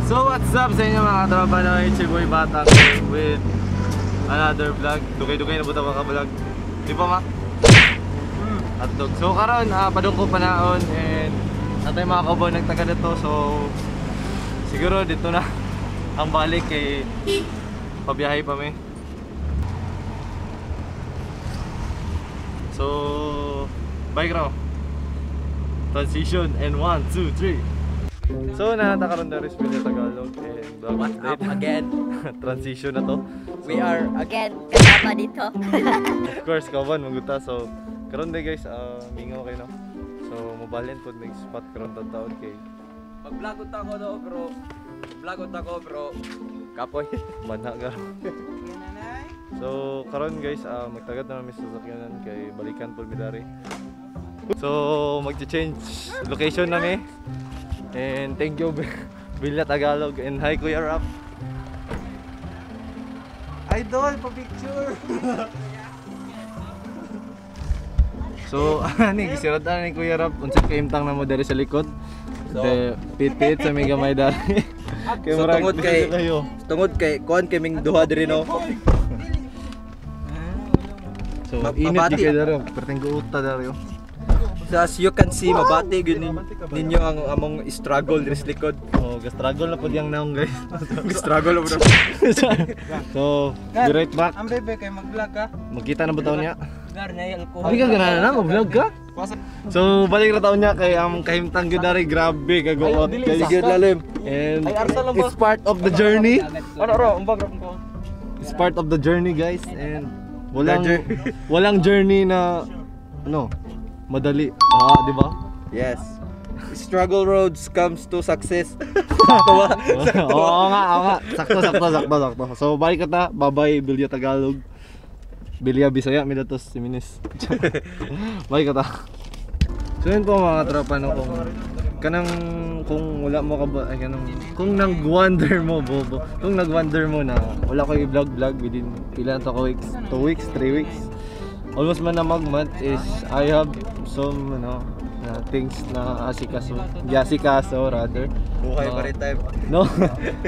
So what's up sa inyo, mga katropa, no? It's your boy Batang with another vlog. Dugay-dugay na buta mga vlog. Di pa ma? Hotdog. So karon padung ko panaon and natay mga cowboy nagtaga dito. So siguro dito na ang balik kay pabiyahe pa mi. So bike raw. Transition and 1, 2, 3. So nanata karon na Bilya Tagalog and vlog What's up update. Again? Transition na to. So, We are Again, kasama dito. Of course, kawan maguta. So karon day guys, mingaw kayo, no. So mobalin pod mig spot karon taon kay Mag-vlog unta ko, no, bro. Vlog unta ko, bro. Kapoy. Manha karon. So karon guys, magtagad na kami sa sasakyanan kay balikan pod mi dari. So magche-change location na mi. And thank you, Bilya Tagalog, and hi, Kuya Rap. Idol, pa-picture. So ani gisirad na ni Kuya Rap unsa kay imtang na mo diri sa likod. So- De pit sa may gamay dari. Kay So, murag tungod kay- kayo. Tungod kay kuan kaming duha diri, no. So init mabati. di kay dari, perting guuta dari oh. So as you can see, mabati gyud ninyo ang among struggle diri sa likod. Oh, ga-struggle na pud yang naong, guys. Struggle bro. So, be right back. Ang bebe kay mag-vlog ka. Magkita na ba taon niya? Gar na alcohol. Hindi ka ganahan na, mag-vlog ka? So, balik na taon niya kay ang kahimtang gyud dari, grabe kaguot, guys. Sige lalim. And it's part of the journey. Ano ro, umbag ra ko. It's part of the journey, guys, and walang walang journey na ano, madali. Ah, di ba? Yes. Struggle roads comes to success. Sakto ba? Oo nga, oo nga. Sakto, sakto, sakto, sakto. So, balik ka ta. Bye-bye, Bilya Tagalog. Bilya Bisaya, Milatos, si Minis. Balik ka ta. So, yun po mga tropa, no, kung kanang kung wala mo ka ba, ay kanang kung nag-wonder mo, bobo, kung nag-wonder mo na wala ko i-vlog vlog within pila na to ka weeks, 2 weeks, 3 weeks, almost man na mag-month, is I have some ano na things na asikaso, giasikaso rather. Buhay pa rin time. No.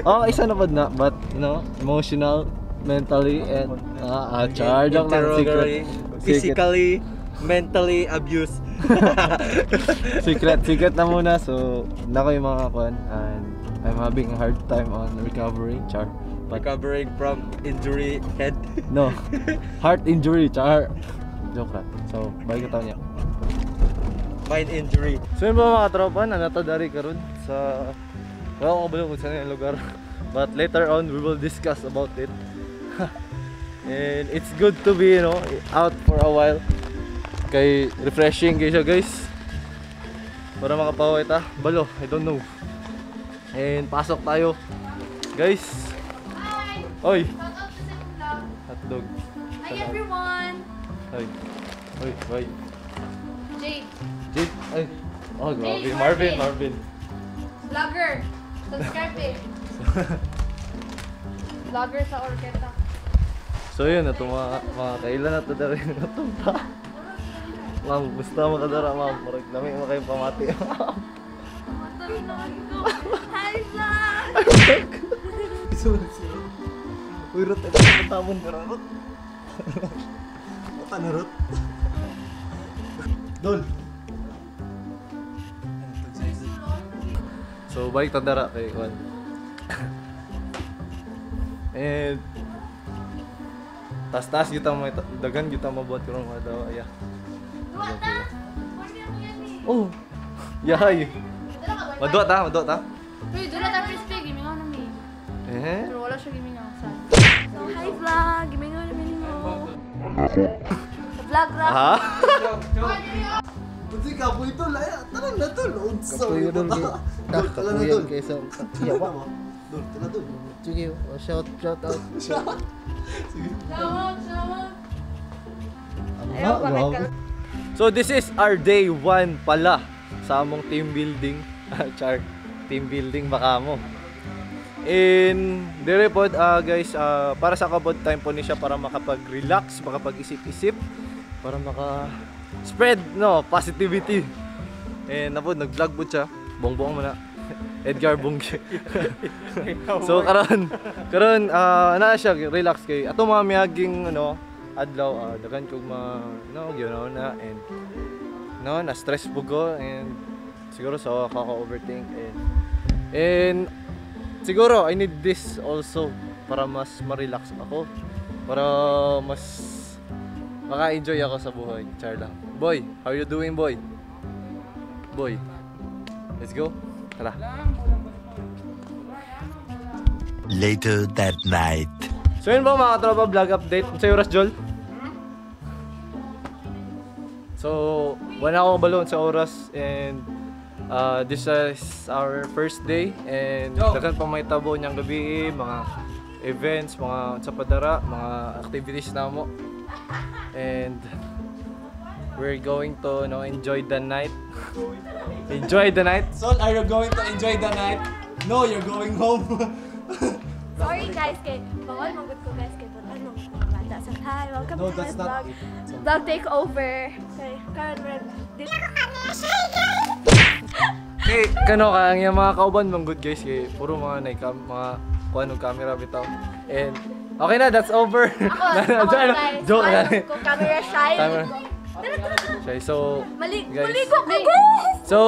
Oh, isa na pud na, but you know, emotional, mentally and charge lang, secret. Secret. Physically, mentally abuse. Secret, secret na muna. So, nako yung mga kuan and I'm having a hard time on recovery, char. But Recovering from injury head. No. Heart injury, char. Joke lang. So, bye ka niya. Mind injury. So yun po mga tropa, nanata dari karon sa wala ko kabalo kung saan yung lugar. But later on, we will discuss about it. And it's good to be, out for a while. Kay refreshing kay siya, guys. Para makapaway ta. Balo, I don't know. And pasok tayo. Guys. Hi! Oy, Shout out to sa vlog. Hotdog. Hi everyone! Oy. Oy, bye. Jade, Jade, ay. Oh, grabe. Jade, Marvin, Marvin. Marvin. Vlogger. Subscribe eh. Vlogger sa Orketa. So yun, ito mga kailan na ito dari natunta. Ma'am, gusto mo kadara, ma'am. Parang lami mo kayong pamati. Hi vlog! Uy, Rot, ito tamon ka na, Rot. Mata na, Rot. Dol. So, balik tandara kay Juan. And tas-tas kita mo dagan kita mabuhat karon mga daw aya. Duwa ta! Pwede mo yan eh. Oh. Yahay. Dala ka ba? Madua ta, madua ta. Uy, dala ta crispy. Gimingaw na mi. Eh? Pero wala siya gimingaw. Sad. So, hi vlog! Gimingaw na mi nimo. Sa vlog ra. Ha? Kasi kapoy tol, ay, tara na tol. Unsa Kapoy mo dol, ta? Dol, tala na tol. Kaysa Yawa. Dol, tala dol. Sige, oh, shout shout out. Sige. Salamat, salamat. Ah, grabe. So this is our day 1 pala sa among team building. Char, team building baka mo. In dire pod guys, para sa ako pod time po ni siya para makapag-relax, makapag-isip-isip, para maka spread no positivity. And na pod nag-vlog po siya. Bongbong mo na. Edgar Bungge. So karon ana siya relax kay ato mga miyaging ano adlaw daghan kog mga no gyud na and no na stress bugo and siguro sa kaka-overthink and siguro I need this also para mas ma-relax ako, para mas maka-enjoy ako sa buhay. Char lang. Boy, how you doing, boy? Boy, let's go. Tara. Later that night. So yun po mga katropa, vlog update. Sa'yo oras, Jol? So, wala akong balon sa oras and this is our first day and daghan pa may tabo niyang gabi, mga events, mga sa padara, mga activities na mo. And we're going to enjoy the night. Enjoy the night. Sol, are you going to enjoy the night? No, you're going home. Sorry guys, kay bawal manggod ko guys kay butan mo mga bata. So hi, welcome No, to my that's not vlog. it. Vlog takeover. Kay karon red. Kay kano ka ang iyang mga kauban manggod guys kay puro mga naikam mga kuan og camera bitaw. And okay na, that's over. Ako, guys. Joke Ano, lang. Kung camera shy. Camera. Tara, tara, tara. Shy. So, guys. Maligo ko guys. So,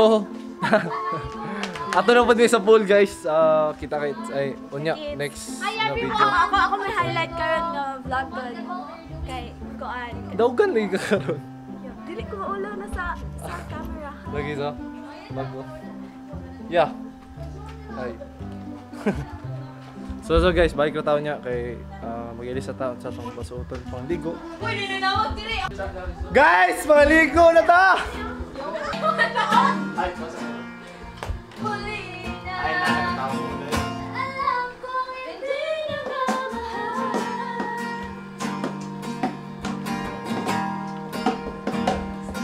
ato na po din sa pool guys. Kita kit ay unya next Hi na everyone. video. Ako may highlight karon nga vlog doon. Kay kuan. Dawgan lagi ka karon. Dili ko maulaw na sa camera. Lagi sa bago. Yeah. Ay. So guys, balik na tao niya kay mag-ilis sa tao sa atong basuoton pang ligo. Guys, maligo na ta. Alam kong hindi na mamahal.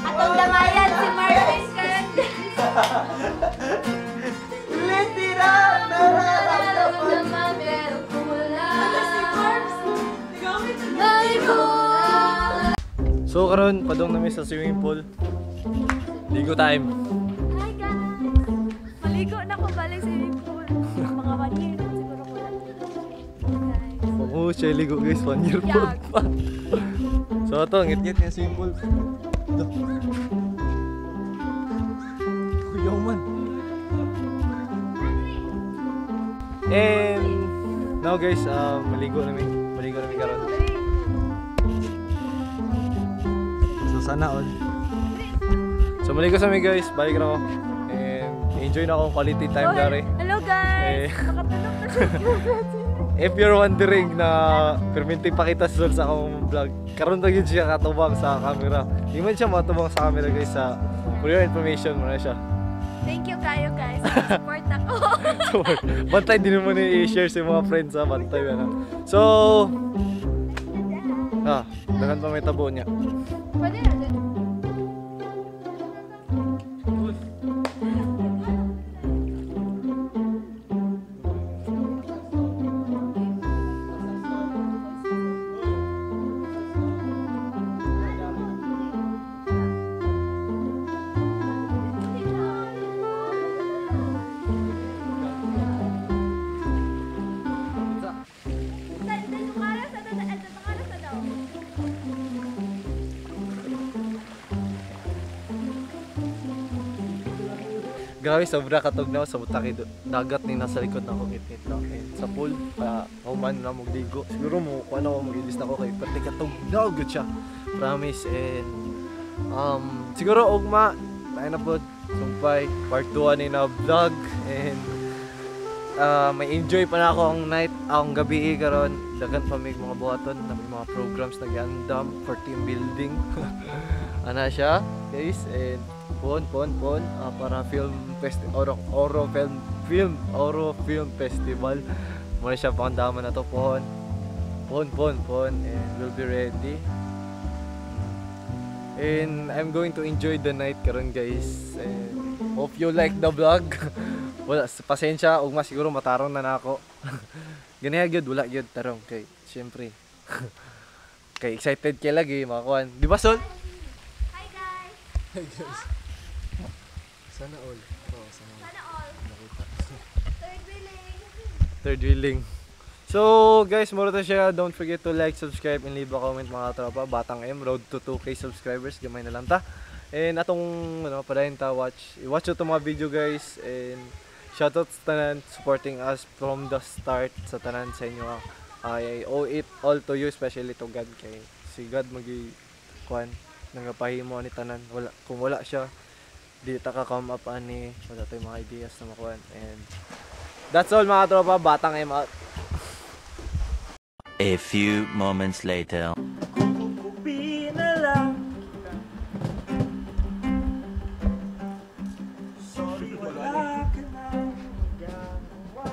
Atong damayan si Marvin karon. Literal! Nararamdaman pero kulang. Maligo. So karon padung nami sa swimming pool. Ligo time. Hi guys! Maligo na ko balik sa swimming pool. Mga 1 year na siguro ko na. Guys. Oo, siya ligo guys, 1 year po Yag. pa. So ito, ngit-ngit niya swimming pool. Ito. Kuyaw man. And now guys, maligo namin. Maligo namin karon. So sana all. So maligo sa amin guys, balik na ako. And enjoy na akong quality time dari. Hello guys! Eh. Nakatulog na siya. If you're wondering na perminti pakita sa Sol sa akong vlog, karon ra gyud siya katubang sa camera. Di man siya matubang sa camera guys, sa for your information mo na siya. Thank you kayo guys. Support ako. Bantay din mo na i-share sa mga friends ha, bantay na. So daghan pa may tabo niya. Pwede na din. Grabe, sobra katugnaw sa butaki dagat ni nasa likod na akong ngit-ngit no. And sa pool, human na magligo. Siguro mo kuan ako mag-ilis na ako kay pati katugnaw gud siya. Promise. And siguro ugma tayo na po sumpay part 2 ani na vlog and may enjoy pa na ako ang night, ang gabi karon. Daghan pa may mga buhaton, na may mga programs na giandam for team building. Ana siya, guys, and pon para film fest Oro Oro Film Film Oro Film Festival. Muna siya pangandaman na to pon. Pon and we'll be ready. And I'm going to enjoy the night karon guys. And hope you like the vlog. Wala, pasensya ug mas siguro matarong na nako. Ganaya gyud, wala gyud tarong kay syempre. Kay excited kay lagi mga kuan. Di ba Sol? Hi guys! Hi guys. Sana all. Oh, sana all. Sana all. Nakita. Third wheeling. So guys, mura to siya. Don't forget to like, subscribe, and leave a comment, mga tropa. Batang M, road to 2K subscribers. Gamay na lang ta. And atong ano, padayon ta watch. I-watch ito mga video, guys, and shoutout sa tanan supporting us from the start, sa tanan sa inyo. I owe it all to you, especially to God, kay si God magi kuan nagapahimo ani tanan. Wala kung wala siya, di ta ka come up ani, wala tayong mga ideas na makuan. And that's all, mga tropa. Batang M out. A few moments later. Kukupi na lang. Sorry, wala ka na gagawa.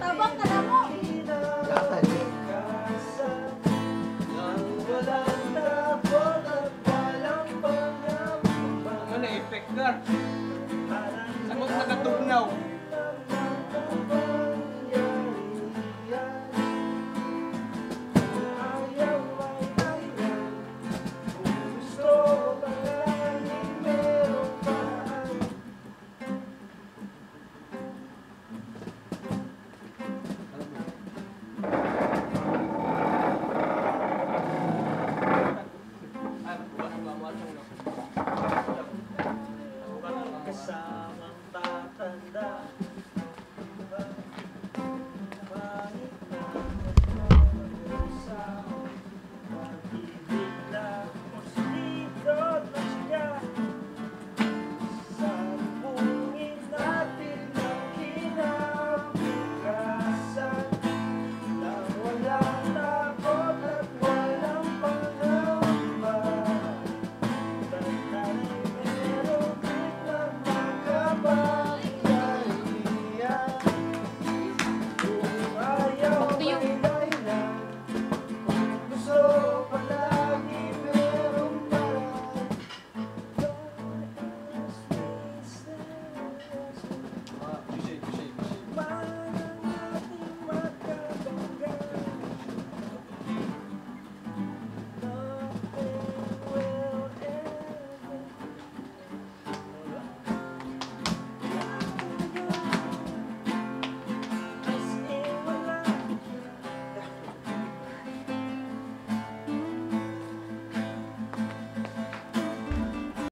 Tabang ka na mo. Ano na effect na? Sagot nakatugnaw. Kasamang tatanda.